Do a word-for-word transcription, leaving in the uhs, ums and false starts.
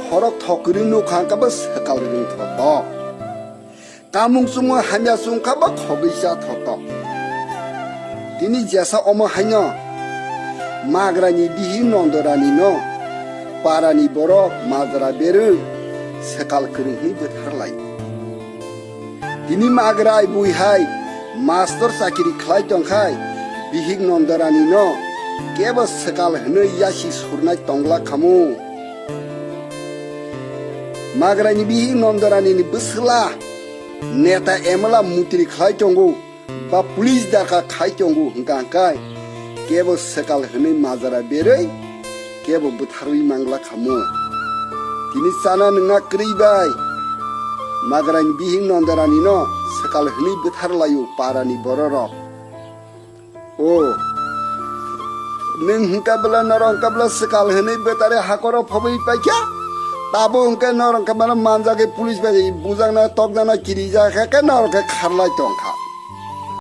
Khorok thok kwrwi nukha hwnkhe bo swkal rwng thoto. Kamung chumung hamya chwng kha ba khogwi cha thoto. Tini jesa omo haino Magrani bihik Nondorani no parani borok majra berwi swkal kwrwng hwnwi bwthar lai. Tini Magrai bui hai mastor chakiri khlai tongkhai bihik Nondorani no kebo swkal hwnwi yasi surnai tongla khamu. Magrani bihik Nondorani ni bwswla neta M L A mutri khlai tongo ba police daka khai tongo hwnkha hwnkhe kebo swkal hwnwi majra berwi kebo bwtharwi mangla khamu. Tini chana nungna kwrwi bai Magrani bihik Nondorani no swkal hwnwi bwthar laio parani bororok. O, nwng hwnkhe bwla norok hwnkhe bwla swkal hwnwi bwtare hakoro phobwi paikha. Tabo hwnkhe norok hwnkhe mano manjagwi police bai bujakna tokjakna kirijak khe norok khe kharlai tongkha.